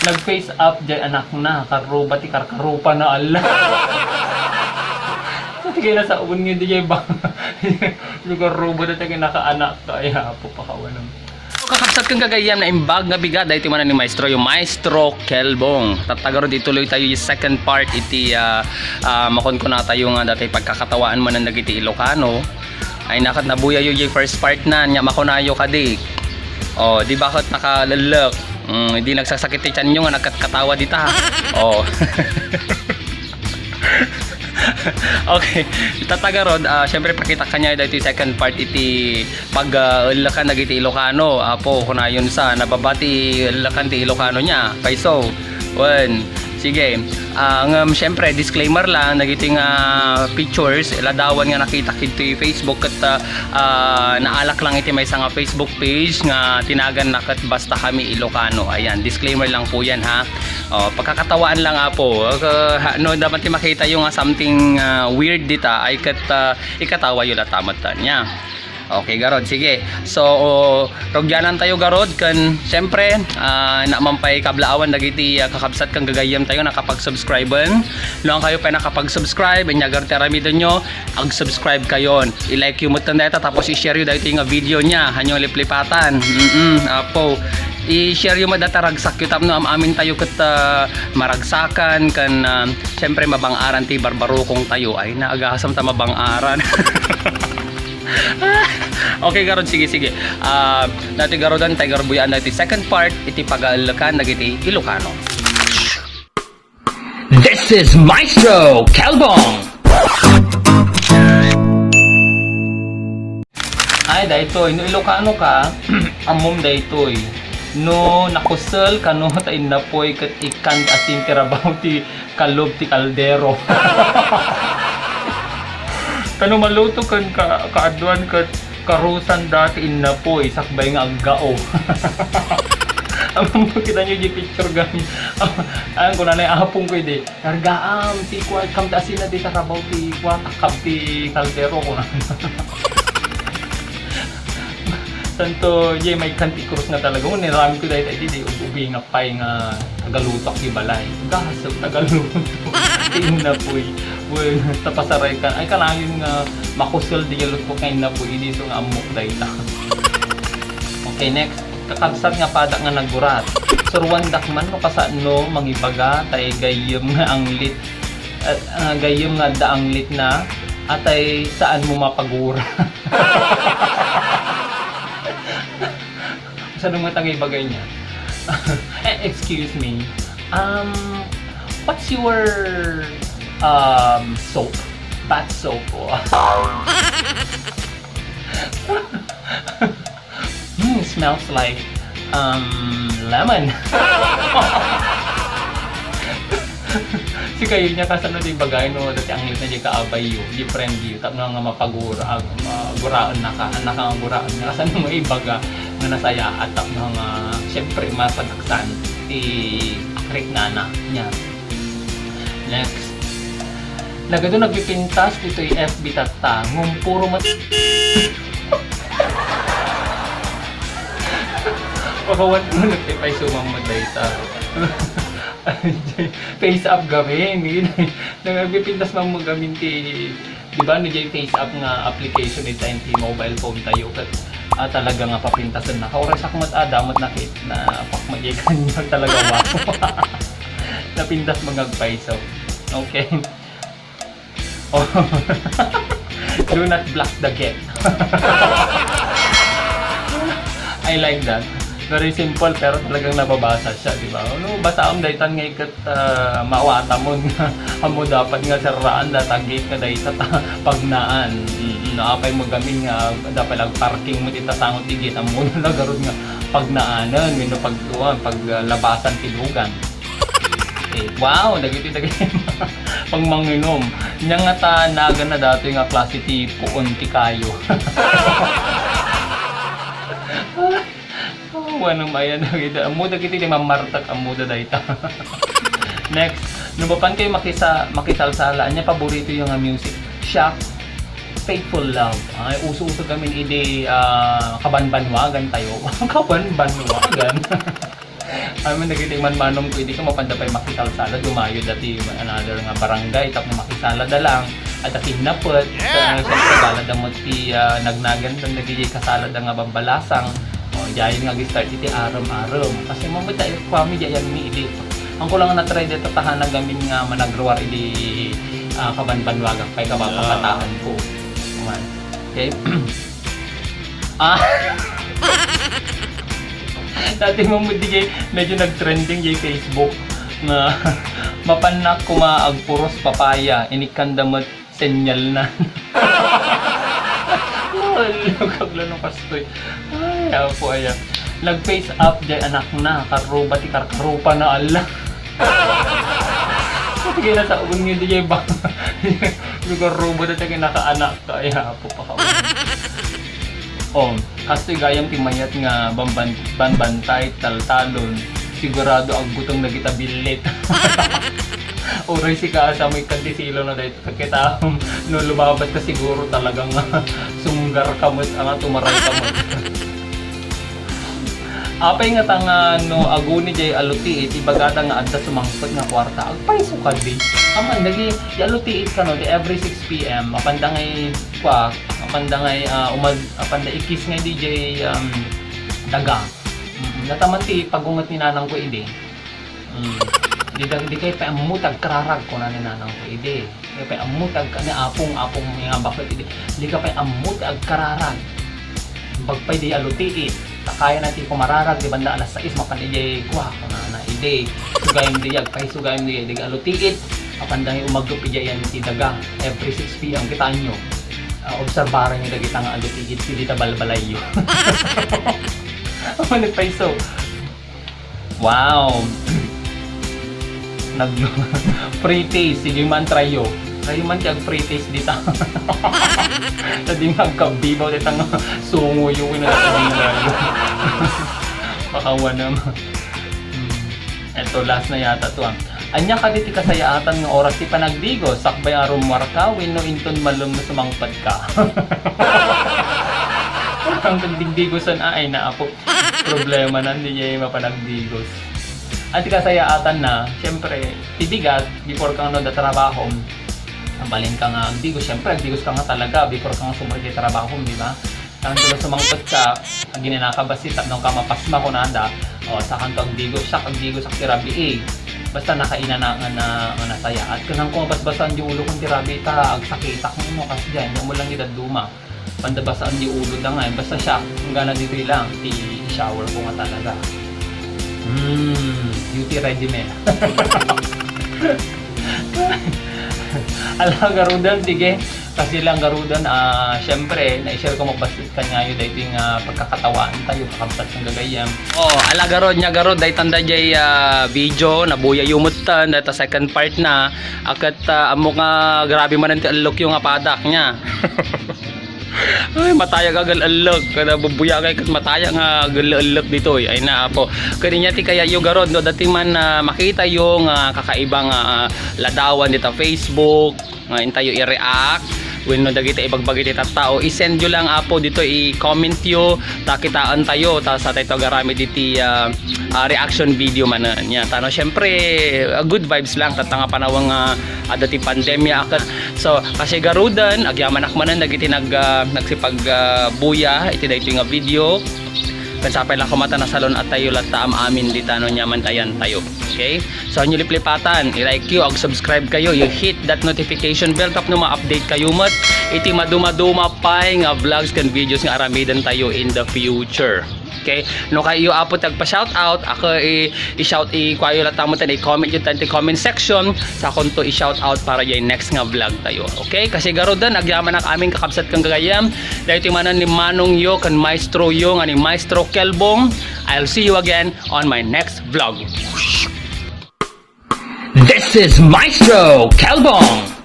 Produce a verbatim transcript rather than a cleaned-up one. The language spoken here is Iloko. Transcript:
Nag-face up jay anakna, karruba ti karkarupana, ala. Sa ti kay nasaon nga di jay ba? Karruba na ti kinakaanak ka, ay, apo, pakawanam. So, kakabsat ken gagayyem, naimbag nga bigat daytoy manen ni Maestroyo, Maestro Kelbong. Tatta garud ituloy tayo yung second part iti, ah, ah, makunkuna tayo nga dati pagkakatawaan manen dagiti Ilocano. Ay, nakat nabuyayo yung first part na, nya makunayo kadi. Oh, di ba ket nakalellek? Mm, di nagsasakit ti tiyanyo nga nagkatkatawa dita. Oh. Okay. Tatta garud, ah, syempre, pakita kaniayo daytoy second part iti pag, ah, ellekan dagiti Ilocano. Apo, kunayon sa, nababa ti ellekan ti Ilocano nia. Payso. Wen. Sige. Ah, ngem, syempre, disclaimer lang, dagiti nga pictures, ladawan nga nakita iti Facebook ket, ah, ah, naalak lang iti maysa nga Facebook page nga tinaganna ket Basta Kami Ilocano. Ayan, disclaimer lang po yan, ha. Oh, pagkakatawaan lang, apo. Ah, ha, no, dapat ti makita yung, ah, something, ah, weird dita, ay ket, ah, ikatawa yung latamat nia. Okay, garud. Sige. So, oh, rugyanan tayo, garud. Kan, siyempre, ah, na man pay kablaawan dagiti, ah, kakabsat kan gagayyem tayo nakapag-subscribe. No, ang kayo pa nakapag-subscribe, inya garud ti aramidon nyo, ag-subscribe kayon. I-like yu met dayta, tapos i-share yu dayta nga video nia. Hanyo liplipatan. Mm-mm, apo. I-share yu met dayta, ragsak yu tapno am-amin tayo ket, ah, maragsakan, kan, ah, siyempre, mabang-aran ti barbarukong tayo. Ay, naagasam ta mabang-aran. Okay, garud, sige, sige. Ah, dati garudan, tay garbuyan, dati second part, iti pagaellekan, dagiti Ilocano. This is Maestro Kelbong. Ay, daytoy, no Ilocano ka, ammom daytoy. No nakusel kano ta innapoy ket ikkan asin ti rabaw ti kalub ti kaldero. Kano maluto ken ka-, kaaduan ket karusan dati innapoy sakbay nga aggao. Ammom, kita nyo di picture gani. Ayan, kunanay apong ko idi. Kargaam, ti kuan, kam ti asin na di karabaw ti kuan, takab ti kaldero, kuna. Santo, jay, may kanti krus nga talaga. Niramin ko dahil, ay, di, di, ubing nga pay nga tagalutok di balay. Gasag tagalutok. Ti innapoy. Well, tapasaray ka. Ay, kanayon nga makusel di lutok nga innapoy. Idi so nga amok dahil ta. Okay, next. Kakabsat nga pada nga naggurat. Suruandak man no kasano mangibaga tay gayyem nga anglit, eh, ah, gayyem nga adda anglitna, atay saan mo mapagura. Saan mo tagay bagay niya? Eh, excuse me. Um, what's your, um, soap? Bath soap? Hmm, smells like, um, lemon. Si kayo niya, kasano di bagay, no? Dati anglit na di kaabay yu, di friend yu, tapno nga mapagura, ag-, maguraen na ka, anak nga guraen na, kasano mo ibaga nga nasayaat, tapno nga, siyempre, masagaksan, ti akrik nana niya. Next. Nagadu nagpipintas ditoy F B tatta, ngem puro mat-, pakawan ko nagtipay sumang madayta. Face up gamin. Nagpipintas man mo gamin ti, di ba, no, jay face up nga application ita iti mobile phone tayo, ket, ah, talaga nga papintasen na. Kauray sakmat, ah, damot nakit na pakma jay kanya talaga, wow. Napintas mo nga agpayso. Okay. Oh. Do not block the get. I like that. Very simple, pero talagang nababasa siya, di ba? Ano, basaam daytan nga iket, ah, mawatamon nga ammo dapat nga serraan da ta gate nga dayta ta pagnaan. Mm, no, apay mo gamin nga dapat lag parking mo ti tasango ti gate, ammo na garud nga pagnaanen, wenno pag, pag, ah, labasan ti lugan. Eh, wow, dagiti, dagiti pangmanginom. Nya nga ta, nagan na datoy nga klase ti puon ti kayo. Oh, ano mayan dagiti. Ammo dagiti ti mamartak, ammo da dayta. Next, no mapan kayo makisa-, makisalsala, anya paborito yung nga music? Shock, Faithful Love. Ay, uso-uso gamin idi, ah, kabanbanwagan tayo. Kabanbanwagan. Amin dagiti manmanong ko, idi ka mapanda pay makisalsala, dumayo dati another nga barangay, tapno makisalada lang, at akin napet, yeah! Kaya siyempre, gala damot ti, ah, nagnagan, dan nagiging kasalada nga bambalasang, o, diayon nga ag-start iti arum-arum. Kasi mamita, eh, kami diayan mi idi. Ang kulang na try dito, tahanag amin nga managruar idi, ah, kabanbanwagak, kay kababataan ko. Man. Okay? Ah! Dati mo mo di kay medyo nag-trending di Facebook nga mapannak kuma agpuros papaya, inikkan damot senyal na. Lalo, kabla no kastoy. Ay, apo, aya. Nag-face up di anak na, karuba ti karkarupa na, ala. Sige na sa unyo di ba? Lugar rubo na tayo nakaanak ka, ay, apo, pakaon. Oh, kastoy gayam ti mayat nga bamban-, banbantay, taltalon, sigurado agbutong na kita billit. Uray sika, asa mo ikan ti silo na dahil kita, no, lumabas ka siguro talagang sunggar ka mo, ang tumaray ka mo. Apay nga ta nga no aguni jay alutiit, ibagada nga adda sumangpet nga kuarta, agpayso kadi. Aman, dagi, di alutiit kano, di every six P M, mapanda ngay, kwa, mapanda ngay, ah, umag-, mapanda ikis ngay di jay, um, daga. Mm, nataman ti pagunget ni nanang ko idi. Mm. Di, di, di kay pay ammo ti agkararag, kuna ni nanang ko idi. Di kay pay ammo ti agka-, ni apong, apong nga baket idi. Di ka pay ammo ti agkararag. Bagpay di alutiit. Ta kaya na ti kumararag, di banda alas sais, mapan idi, kwa, kuna na idi. Sugayem di, agpay sugayem di, di alutiit. Mapanda nga umagep idi yan ti daga. Every six P M, kitaenyo. Ah, obserbaran nyo dagita nga alutiit, di ta balbalayyo. Managpayso. Wow! Nag-, pre-taste. Sige man, tryo. Tryo man ti ag-pre-taste dita. Sa di magkabibaw, dita nga sungo yun, na sa di nga yun. Pakawa naman. Hmm. Eto, last na yata to, ah. Ania kadi ti kasayaatan nga oras ti panagdigos? Sakbay a rummuar ka, wenno inton malem nga sumangpet ka? Ang digdigosan, ah, ay, naapo. Problema na, hindi niya mapanagdigos. At kasayaatan na, siyempre, ti bigat, before ka nga da trabaho, ang balin ka nga agdigos, siyempre, agdigos ka nga talaga before ka nga sumuli ti trabaho, di ba? Ang tulo sumangpet ka, ang ginanaka basi, tapno ka mapasma ko nada, o, sakan to agdigos, siya, agdigos, ak ti rabii. Basta nakainana nga na, nga nasayaat. Kanang kung mapasbasan di ulo kong ti rabii, ta, agsakitak mo, no, kasi dyan, mo lang gidad duma. Pandabasaan di ulo da nga, eh. Basta siya, ang gana ditoy lang, ti shower ko nga talaga. Mm, beauty regimen. Ala, garudan, sige. Kasi lang garudan, ah, syempre, na-share ko mabastit kanyayo, dahil nga pagkakatawaan tayo, kakabsat ng gagayam. Oh, ala garod niya garod, dahil tanda jay, ah, video, nabuya yumutan, dahil ta second part na, akat, ah, amo nga grabe man ang tiallok yung apadak niya. Ay, mataya ka gal-alek. Kada bubuya kay kat mataya nga gal-alek ditoy. Ay na, apo. Kaninya ti kaya yo garod, no? Dati man, ah, makita yo nga kakaiba nga, ah, ladawan dita Facebook, nga intayo i-react. Wenno dagiti ibagbagi ti tattao, i-send yo lang, apo, dito, i-comment yo. Ta kitaan tayo, ta sa tayo garamit iti, ah, ah, reaction video manen. Nya, tano, syempre, ah, good vibes lang. Tatta nga panawang, ah, adda ti pandemya, akat. So, kasi garuden, agyamanak manen dagiti nag-, ah, nagsipag, ah, buya iti daytoy nga video. Ken sapay la koma ta nasalun-at tayo latta am amin dita no nyaman tayan tayo. Okay? So, inyo liplipatan, i-like yo, ag-subscribe kayo, you hit that notification bell tapno ma-update kayo met iti maduma-duma pay nga vlogs ken videos nga aramiden tayo in the future. Okay? No kayo apo ti agpa-shoutout, ako i-, i-shout, i-, kuayo latta mo tan i-comment yo tan ti comment section, sakon to i-shoutout para jay next nga vlog tayo. Okay? Kasi garuden, agyamanak amin kakabsat ken gagayam, daytoy manen ni manong yo ken maestro yo nga ni Maestro Kelbong. I'll see you again on my next vlog. This is Maestro Kelbong.